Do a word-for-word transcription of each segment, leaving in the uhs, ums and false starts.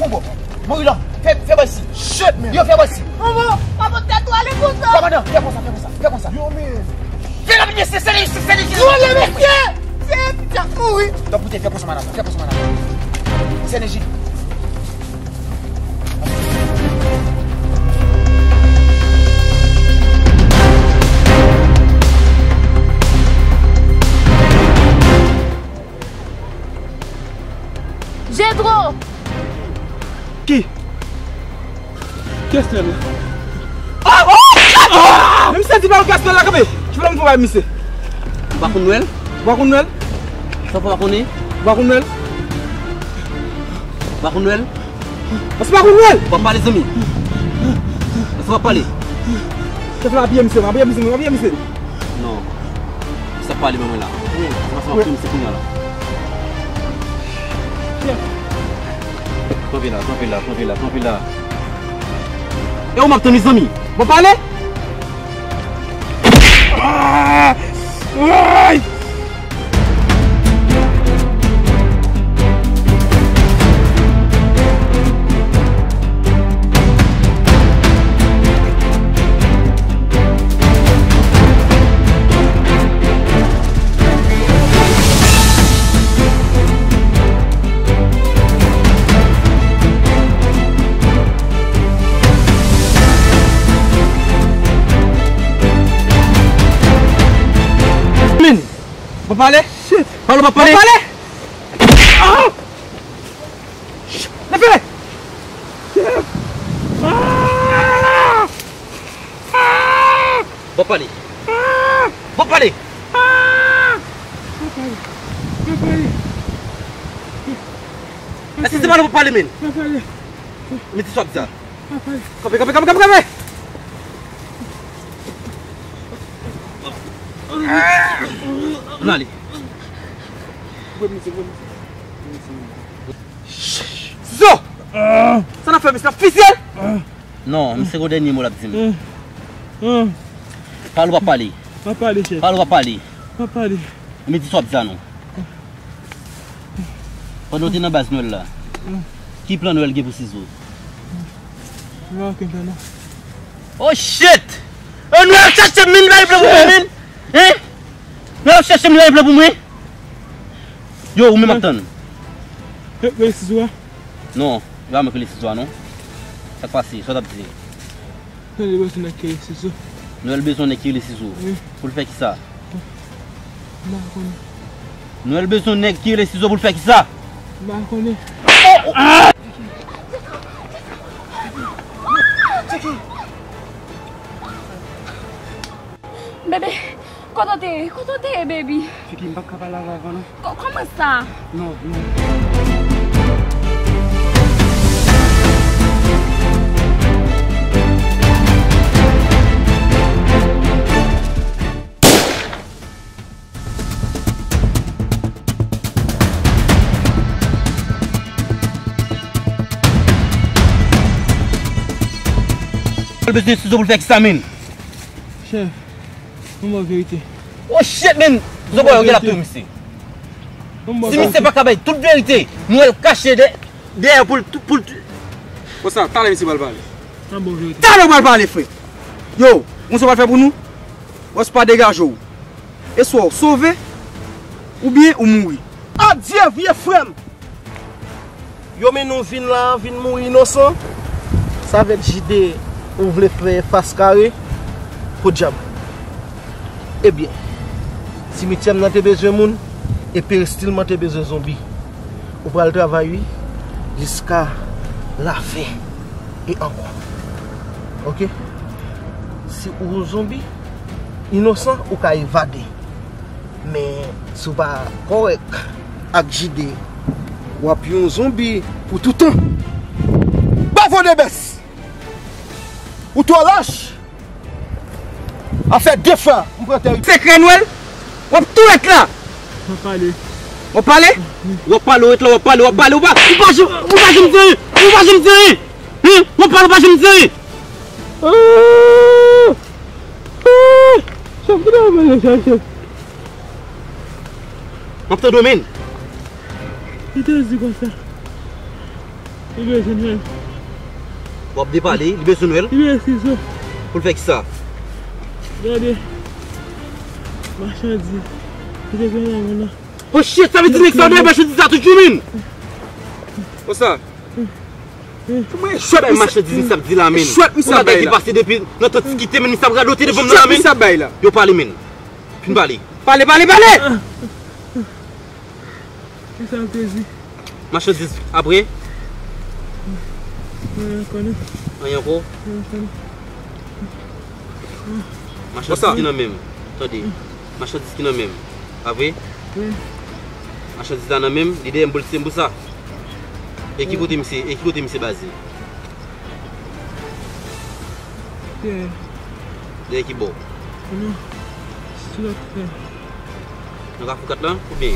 Fon bò. Mouri lòm. Fè, fè bò isi. Shit, man. Yo, fè bò isi. Momo, pa pot tèt ou ale konsa. Kòmandan, fè konsa, fè konsa, fè konsa. Yo, man. Fè la, mesye, sène isi, sène isi. Yo, le mesye. Se ti ap mouri. Donk, koute, fè konsa, madanm, fè konsa, madanm. Sène isi. Jedro! Ki? Ki Astèl la? Ah! Ah! Ah! Men misye di pa yon Astèl la, kanpe! Ki fè m fè bay misye? Ou pa konn Nwèl? Ou pa konn Nwèl? Sa w pa konnen? Ou pa konn Nwèl? Ou pa konn Nwèl? Pase pa konn Nwèl! W ap pale, zanmi. Pase w ap pale. Chèf la, apiye misye, apiye misye, apiye misye. Non. Sa pale, manman la. Wi. Ansanm ak misye kounye a la. Kanpe la, kanpe la, kanpe la, kanpe la. E ou m ap tann, mezanmi. Bon, pale! Ah! Ay! Min! Bon pale! Shit! Pale ou pa pale! Bon pale! Ah! Leve! Ah! Ah! Bon pale! Ah! Bon pale! Ah! Bon pale! Bon pale! Èske se pale ou pa pale, men? Bon pale! Mete sou ap sa. Kanpe, kanpe, kanpe, kanpe, kanpe! Ann ale. Sizo! Sa n ap fè, mesye? N ap fizye l? Non, misye gon dènye mo l ap di m. Pale ou pa pale? Pa pale, chèf. Pale ou pa pale? Pa pale. Mete sou ap sa non. Pandan w te nan baz Nwèl la, Ki plan Nwèl gen pou Sizo? M pa gen plan, non. Oh shit! Oh, Nwèl ap chache m, men li pa gen plan pou mwen, men. Hein? Nwèl ap chache m, li pa gen plan pou mwen. Yo, ou menm ap tann. Rele Sizo a? Non, li pa mwen k rele Sizo a, non. Sa k pase? Sa w t ap di? Nwèl bezwen nèg ki rele Sizo. Nwèl bezwen nèg ki rele Sizo. Wi. Pou l fè kisa? M pa konnen. Nwèl bezwen nèg ki rele Sizo pou l fè kisa? M pa konnen. Bebe, kote w te ye? Kote w te ye, baby? Fiki, m p ap ka pale avè w avan, non. Kò-, kòman sa? Non, non. L bezwen Sizo pou l fè kisa, men? Chèf, Yon bon verite. Oh shit, man! Zonbòy yo genlè ap touye misye. Si misye pa ka bay tout verite, Nwèl kache dè-, dèyè pou l, pou l. Konsa, talè misye pral pale. Yon bon verite. Talè w pral pale, frè. Yo, konsa w pral fè pou nou? Bòs pa degaje w. E swa w sove, oubyen ou mouri. Adye, vye frè m! Yo mennen w vin la, vin mouri inosan. Sa vle di Jide, ou vle fè fas kare? Podyab. Ebyen, simityè m nan te bezwen moun, e peristil mwen te bezwen zonbi. Ou pral travay, wi, jiska lafen e ankò. Oke? Si ou zonbi, inosan, ou ka evade. Men, si w pa kòrèk ak Jide, w ap yon zonbi pou toutan. Bavo de bès! Ou twò lach! A fè de fwa, m pran tè. Sekrè Nwèl, w ap tou ret la! W ap pale. W ap pale? W ap pale, w ret la, w ap pale, w ap pale, w pa, ou pa janm, ou pa janm di anyen! Ou pa janm di anyen! Hen? W ap pale, w pa janm di anyen! Ah! Ah! Chèf, ki nan men chèf, chèf? M ap tande w, men. Li te di konsa. Li bezwen Nwèl. W ap depale, li bezwen Nwèl? Li bezwen Sizo. Pou l fè kisa? Gade. Machandiz. Li te gen nan men nan. Oh shit, sa vle di nèg sa bay machandiz la toujou, men. Konsa. Mwen chwèt bay machandiz misye ap di la, men. Chwèt misye ap bay la. Pou bagay ki pase depi nan tan ti kite, men misye ap radote devan m nan la, men. Chwèt misye ap bay la. Yo pale, men. Fin pale. Pale, pale, pale! Misye ap plezi. Machandiz apre? Anyen ankò, non. Anyen ankò? Anyen ankò, non. Machandiz ki nan men m. Tande. Machandiz ki nan men m. Pa vre? Wi. Machandiz la nan men m, li dèyè m pou l se m pou sa. E ki kote misye, e ki kote misye baze? Dèyè. Dèyè ki bò? Non. Sou lòt fè. Nan Kafou kat lan, oubyen?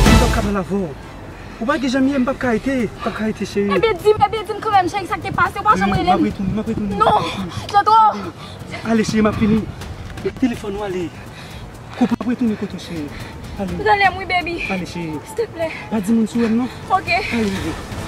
M p ap ka pale avè w. Ou pa gen janm ye, m p ap ka rete, m p ap ka rete, cheri. Ebyen, di m, ebyen, di m kanmenm, cheri, sa k te pase, ou pa janm rele m. M ap retounen, m ap retounen. Non, Jandro. Ale, cheri, m ap vini. Telefòn ou ale. Koupe, m ap retounen kote w, cheri. Ale. Talè m wi, baby. Ale, cheri. Silteplè. Pa di moun si w wè m, non. Ok. Ale, bebe.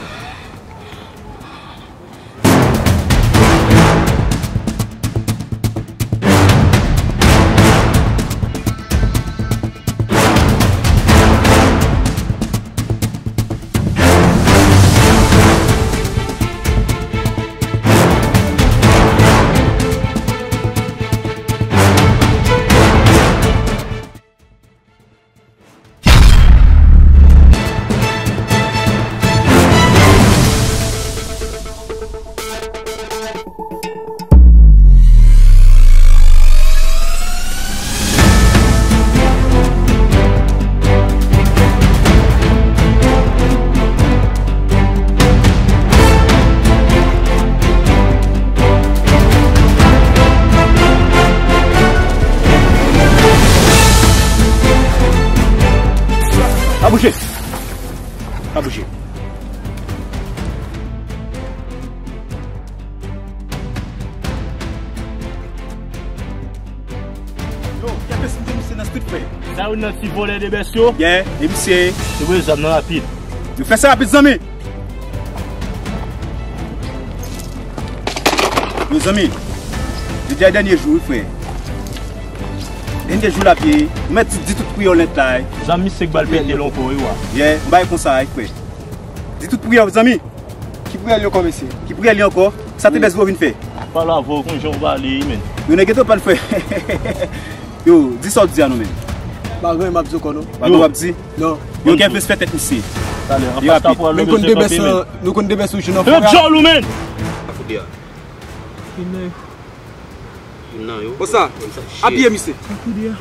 Pa bouje! Pa bouje! Yo, kenbe sou misye nan street, frè. Sa youn nan ti vòlè de bès yo? Yeah, e misye. Yo voye zam nan rapid. Yo fè sa rapid, zanmi. Yo, zanmi, jodi a dènye jou, wi, frè. Dènye jou l ap ye. Ou mèt di, di tout priyè w lent la, wi. Zam misye k ba l pete l ankò, wi, wa. Yeah, yon bagay konsa, wi, frè. Di tout priyè w, zanmi. Ki priyè li ankò, mesye? Ki priyè li ankò? Sa te bès vre w vin fè? Pale avè w, konn jan w pale, men. Yo, nèg geto pa l fè. Yo, di sa w di a non, men. Pa gen, m ap di w ankò, non. Pa gen w ap di? Non. Yo, gen plis fè tèt misye. Talè, anfas ta pral. Nou konn de bès, nou konn de bès ou jwenn nan fò a. Yo, djòl ou, men! Kote a? Youn nan yo. Konsa, apiye misye.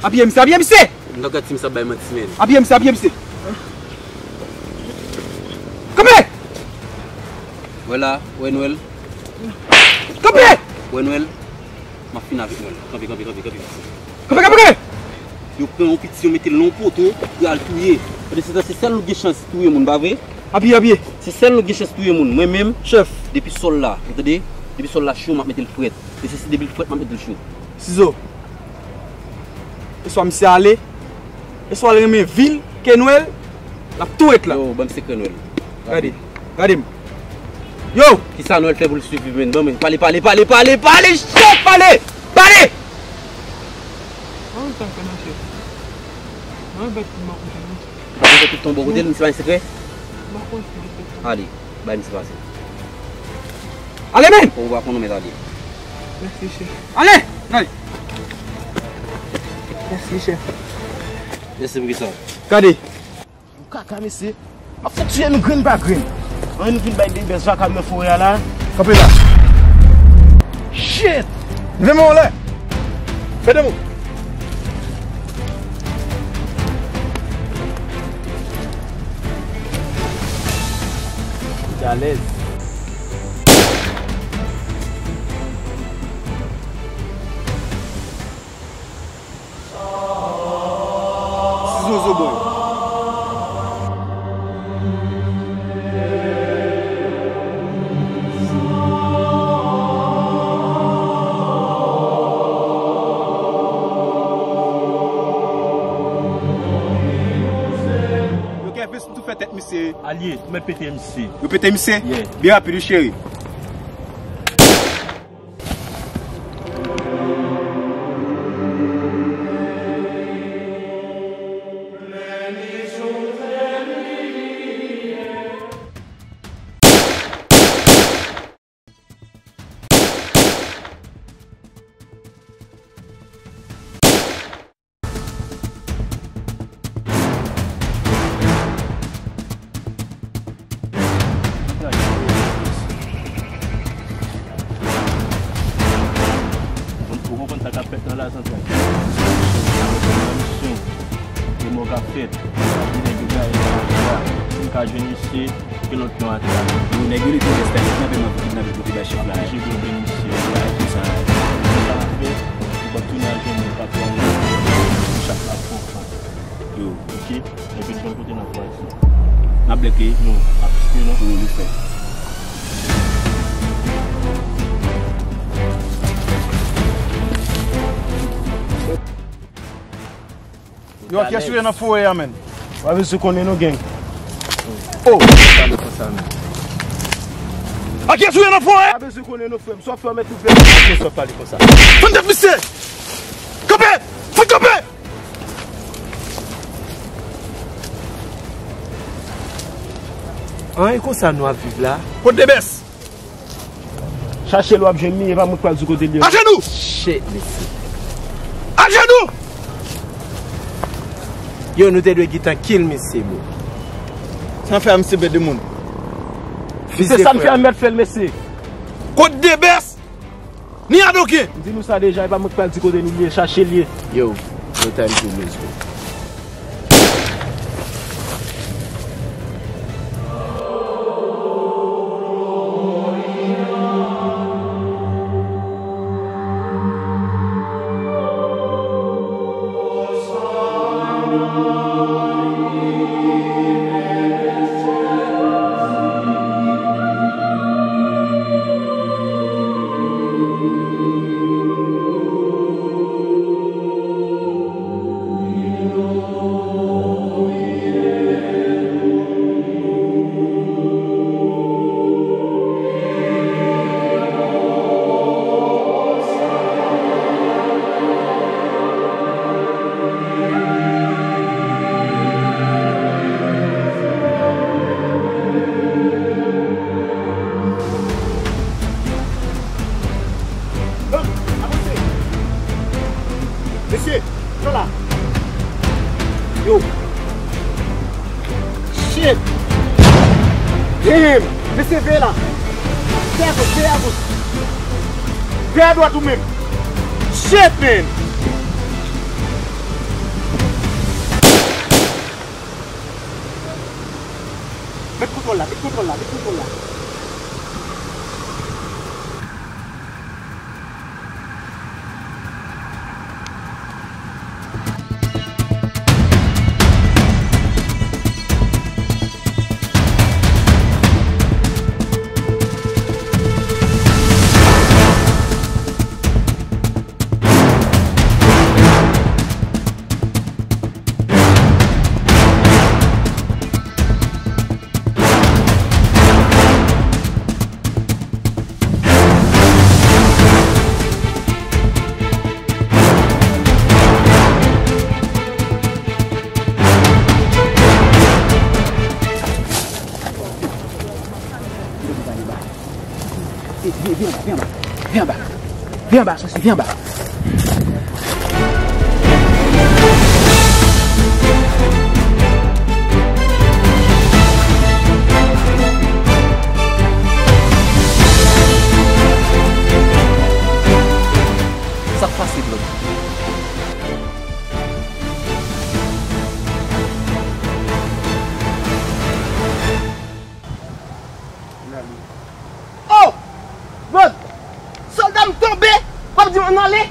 Apiye misye, apiye misye! M ta gad si misye ap bay manti, men. Apiye misye, apiye misye. Kanpe! Wè la, wè Nwèl. Kanpe! Wè Nwèl. M ap fini avèk Nwèl. Kanpe, kanpe, kanpe, kanpe. Kanpe, kanpe, kanpe! Yo pran yon piti, yo mete l nan yon poto, yo al touye. Pandan se tan, se sèl nou gen chans touye moun, pa vre? Apiye, apiye. Se sèl nou gen chans touye moun. Mwen menm, chèf, depi sòl la, ou tande? Depi sòl la cho, m ap mete l frèt. E se si depi l frèt, m ap mete l cho. Sizo. E swa misye ale, e swa l renmen vi l ke Nwèl, l ap tou ret la. Yo, ban m sekrè Nwèl. Gade, gade m. Yo! Kisa Nwèl fè pou l siviv, menn? Ban mwen, pale, pale, pale, pale, pale, chèf, pale! Pale! Mwen sa fè nan chèf. Mwen bèt pou mwen kote nou. Mwen bèt tout ton bò kote l, misye pa gen sekrè? Mwen konn si gen sekrè. Ale, bay misye pase. Ale, menn! Ou pa konn ou mèt ale. Mèsi, chèf. Ale! Ale! Mèsi, chèf. Mèsi pou kisa? Gade. Kaka, mesye. M ap fè tiye nou grenn pa grenn. Ann nou vin bay de bès vakabon nan forè a la. Kanpe la. Shit! Leve men w anlè. Fè de mo. Ou te alèz. Sizo zo bòy. Yo gen vis tou fè tèt misye. Alye, ou mèt pete misye. Yo pete misye? Yeah. Byen rapid, wi, cheri. Ou konprann sa k ap fèt nan Lazantray? Misyon, e mò k ap fèt. Li nèg yo gaye nan la. M ka jwenn misye. Ki lòt non atè a? Yo, nèg yo li te reste nan men nan kidnape pou te bay chèf la. Ki jwe pou jwenn misye? Bagay konsa. Sa n ap fè, ou p ap tounen al jwenn nou, patwon nou. Chak la pran fan. Yo. Oke? Epi n konn kote n ap pral se. N ap blèke? Non, ap piske non. Yo, nou fè. Yo, a kiyès ou ye nan forè a, menn? Ou pa bezwen konnen non, gang. Oh! Pale konsa, menn. A kiyès ou ye nan forè a? Pa bezwen konnen non, frè m. Sa w ap fè, w mèt ouvè. Sa w ap pale konsa. Fann tèt misye! Kanpe! Fann kanpe! An, e konsa nou ap viv la? Kot de bès? Chache l, w ap jwenn li, e pa mwen k pral di w kote l ye. Ajenou! Shit, mesye. Ajenou! Yo, nou te dwe gentan kill misye, bro. Sa fè a misye pèdi moun. Se sa n fè a mèt fè l, mesye. Kot de bès? Ni adoken! M di nou sa deja, e pa mwen k pral di kote nou ye, chache l ye. Yo, no time to lose, bro. Damn! Mesye, veye la! Veye agoch, veye agoch! Veye adwat ou menm! Shit, man! Met kontwòl la, met kontwòl la, met kontwòl la! Vin, vin, vin anba, vin anba. Vin anba. Vin anba, sòsye, vin anba. Sa k pase, Blòd? Oh! Blòd! Sòlda m tonbe! W ap di m ann ale?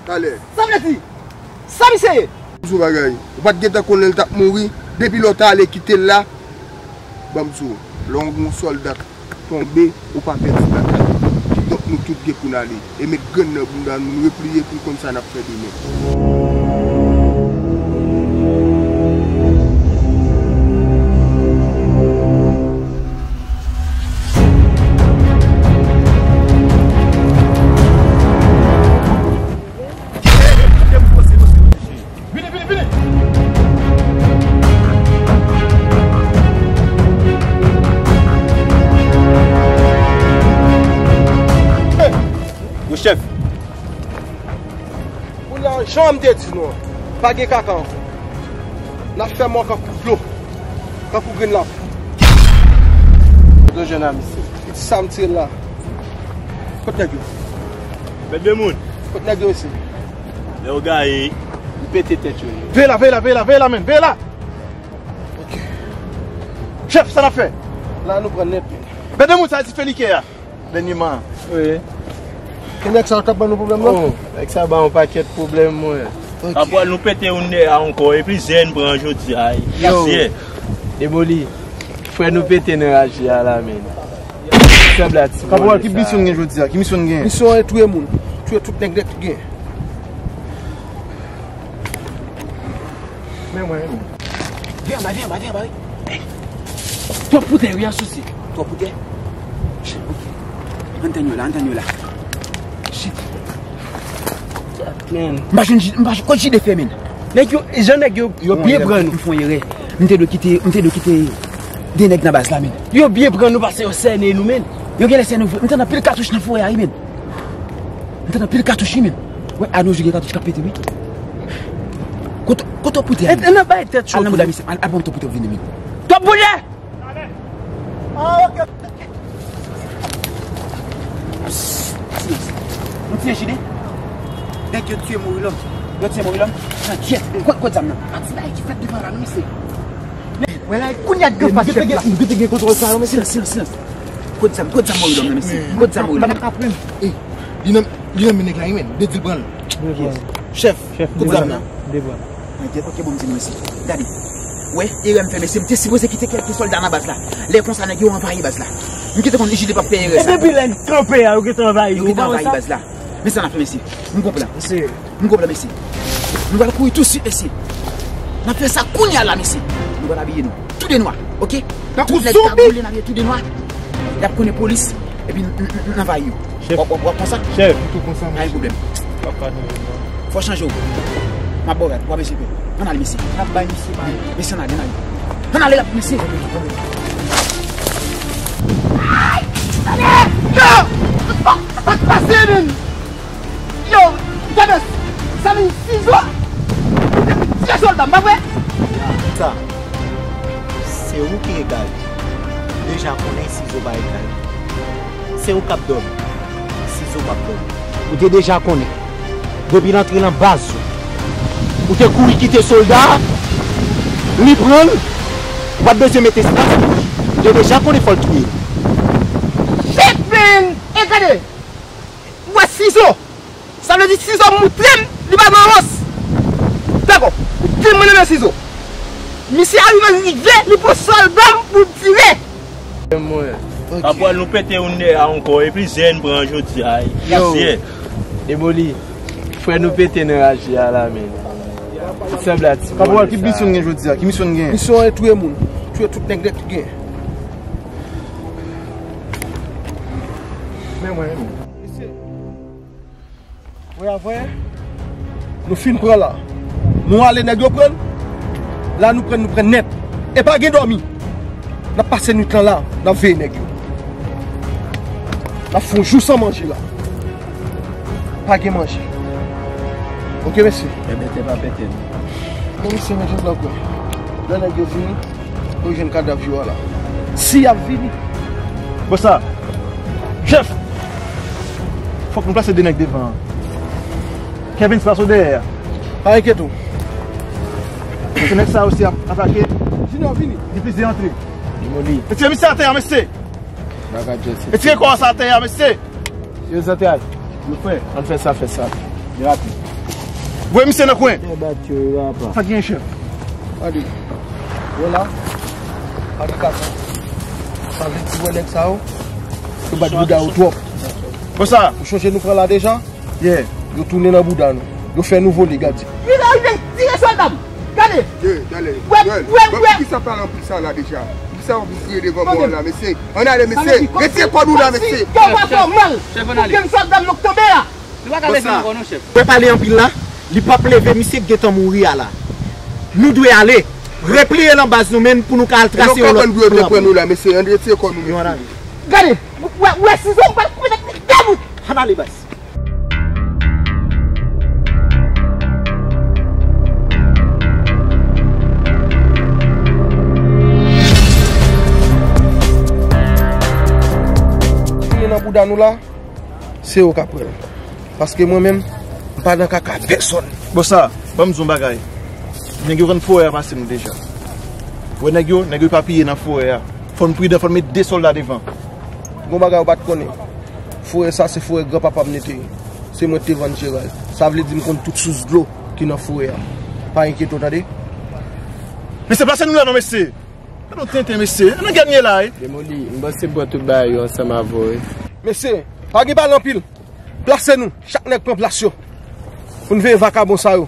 Talè. Sa vle di? Sa misye ye? M di w bagay. Ou pa t gentan konnen l t ap mouri? Depi lè w t ale kite l la, ban m di w, lè yon sòlda tonbe, ou pa pèdi batay. Kidonk nou tout gen pou n ale. E met grenn nan bounda nou, nou repliye pou n konn sa n ap fè demen. Vini, vini, vini! Wi, chèf. Kounye a, jan m te di nou an, pa gen kaka ankò. N ap fè mò kankou dlo, kankou grenn lapli. Kote w jwenn a misye? Piti sa m tire l la. Kot nèg yo? Mèt de moun. Kot nèg yo, mesye? Lè yo gaye, m pete tèt yo. Veye la, veye la, veye la, veye la, menn, veye la! Ok. Chèf, sa n ap fè? La, nou pran nèt, menn. Mèt de moun, sa a ti fè li kè a. Dènyèman. Wi. Ki nèg sa k ap ban nou pwoblèm la? Oh, nèg sa ban yon pakèt pwoblèm, mwen. Ok. Apre nou pete yon nè a ankò, epi zen pran jodi a. Yo. Zen. Demoli. Frè nou pete nan raje a la, menn. Sanble a ti. Kaporal, ki misyon n gen jodi a? Ki misyon n gen? Misyon an e touye moun. Touye tout nèg nèt ki gen. Men mwen, men. Vin anba, vin anba, vin anba, wi. Hey. Twòp pou tè, wi, asosye. Twòp pou tè? Shit, ok. Ann tann yo la, ann tann yo la. Shit. Man. M pa jwenn ji-, m pa jwenn, kot Jide fè, men? Nèg yo, jan nèg yo, yo byen pran nou. M fè yon erè. M te dwe kite, m te dwe kite de nèg nan baz la, men. Yo byen pran nou, pase yo sènen nou, men. Yo genlè sènen nou vre. M tande anpil katouch nan forè a, wi, men. M tande anpil katouch, wi, men. Wè, a no jou gen katouch k ap pete, wi. Kote, kote w pote a, men? E, e nan bay tèt cho. Al nan bouda misye, al, al pran twòp pote w vini, men. Twòp pote! Ah, ok. Silans. Nou tiye Jide. Nèg yo tiye Morilòm. Yo tiye Morilòm. Nan kyèt. Kot, kot zam nan? Pa ti bagay ki fèt devan la, non, mesye. Wè la, kounye a gen fas chèf la. Nou gentan gen kontwòl sa, non, mesye. Silans, silans, silans. Kot zam, kot zam Morilòm nan, mesye? Kot zam Morilòm? Li nan, li nan men nèg la, wi, men. De dil pran l. Chèf, kot zam nan? Mwen gen, ok, bon, m di nou, mesye. Gade. Wè, erè m fè, mesye. M te sipoze kite kèlke sòlda nan baz la. Lè konsa, nèg yo anvayi baz la. M kite konn Jide p ap fè erè sa. Depi lè n kanpe a, yo gentan anvayi. Yo gentan anvayi baz la. Men sa n ap fè, mesye. M gon plan. M gon plan, mesye. Nou pral kouri tousuit, mesye. N ap fè sa kounye a la, mesye. Nou pral abiye nou. Tou de nwa, ok? Tout nèg ka boule, n abiye tou de nwa. Y ap konnen polis, epi n, n, n, n anvayi yo. Chèf. W ap, w ap, w ap konsa? Chèf. M tou konsa, mesye. Pa gen pwoblèm. Papa nou. Fò w chanje w. M ap ba w rad, w ap eseye. Ann ale, mesye. N ap bay misye bay. Mesye, ann ale, ann ale. Ann ale la, mesye. Ay! Tande! Yo! Sa k pase, menn? Yo! Tande! Sa vin sizo! Tye sòlda m, pa vre? Sa. Se ou ki egare. Ou deja konnen Sizo pa egare. Se ou k ap dòmi. Sizo p ap dòmi. Ou te deja konnen. Depi l antre nan baz ou, ou te kouri kite sòlda a, li pran l, ou pa t bezwen mete espas pou li. Ou te deja konnen fò l touye l. Shit, man! E gade! Ou wè Sizo? Sa vle di Sizo moutre m li pa nan rans. Dakò, ou di m mwen renmen Sizo. Misye arive, rive, li pran sòlda m pou tire. Mwen. Kapral, nou pete youn dèyè a ankò, e plizyè n pran jodi a. Yo. Plizyè. Demoli. Frè, nou pete nan raje a la, men. Li sanble a ti. Kapral, ki misyon n gen jodi a? Ki misyon n gen? Misyon an e touye moun. Touye tout nèg nèt ki gen. Men mwen, men. Mesye. Wè, avè, nou fin pran la. Nou ale, nèg yo pran. La nou pran, nou pran nèt. E pa gen dòmi. N ap pase nwit lan la, n ap veye nèg yo. N ap fè yon jou san manje la. Pa gen manje. Oke, mesye. Ebyen, te pa pete, non. Men mesye, men jan sa kwè. Lè nèg yo vini, pou jwenn kadav yo a la. Si y ap vini. Bon sa. Chèf! Fòk nou plase de nèg devan an. Kevin, se pase w dèyè a. Pa enkyete w. Paske nèg sa yo se ap atake. Junior, vini. Gen plizyè antre. Demoli. Retire misye atè a, mesye. Bagay djèl se. Retire kò sa atè a, mesye. Yo zantray. Yo fè. Ann fè sa, fè sa. Rapid. Voye misye nan kwen. Fè bat yo, yo apa. Sa gen, chèf? Gade. Yo la. Gade kaka. Sa vle di wè nèg sa yo. Yo bat bouda yo twòp. Konsa. Ou chonje nou pran la deja? Yeah. Yo tounen nan bouda nou. Yo fè nou vole, gade. Li rive tire sòlda m. Gade. Yeah, gade. Wè, wè, wè. Poukisa pale anpil sa la deja? Poukisa w ap kriye devan mwen la, mesye? Ann ale, mesye. Retire kò nou la, mesye. Chèf, ann ale. Chèf, ann ale. Ou gen sòlda m yo k tonbe a. Nou pa ka leve ankò non, chèf. Wè pale anpil la, li p ap leve, misye k gentan mouri a la. Nou dwe ale. Repliye nan baz nou menm pou nou ka al trase yon lòt plan. Yo kapab yo te pran nou la, mesye. Ann retire kò nou, mesye. Gade, wè, wè Sizo, m pral koupe tèt li. Ann ale, baz. Fini nan bouda nou la. Se yo k ap pran l. Paske mwen menm, m pa nan kaka pèsòn. Bon sa, ban m di w yon bagay. Nèg yo konn forè a pase nou deja. Wè nèg yo, nèg yo epapiye nan forè a. Fò n pridan, fò n met de sòlda devan. Gon bagay ou pa t konnen. Forè sa se forè granpapa m neteye. Se mwen ki te vann Jeral. Sa vle di m konn tout sous dlo ki nan forè a. Pa enkyete w tande. Mesye, plase nou la non, mesye. Gade yon tenten, mesye. Nan gè n ye la, wi. Demoli, m panse m pran tout bagay yo ansanm avè w, wi. Mesye, pa gen pale anpil. Plase nou. Chak nèg pran plas yo. Pou n veye vakabon sa yo.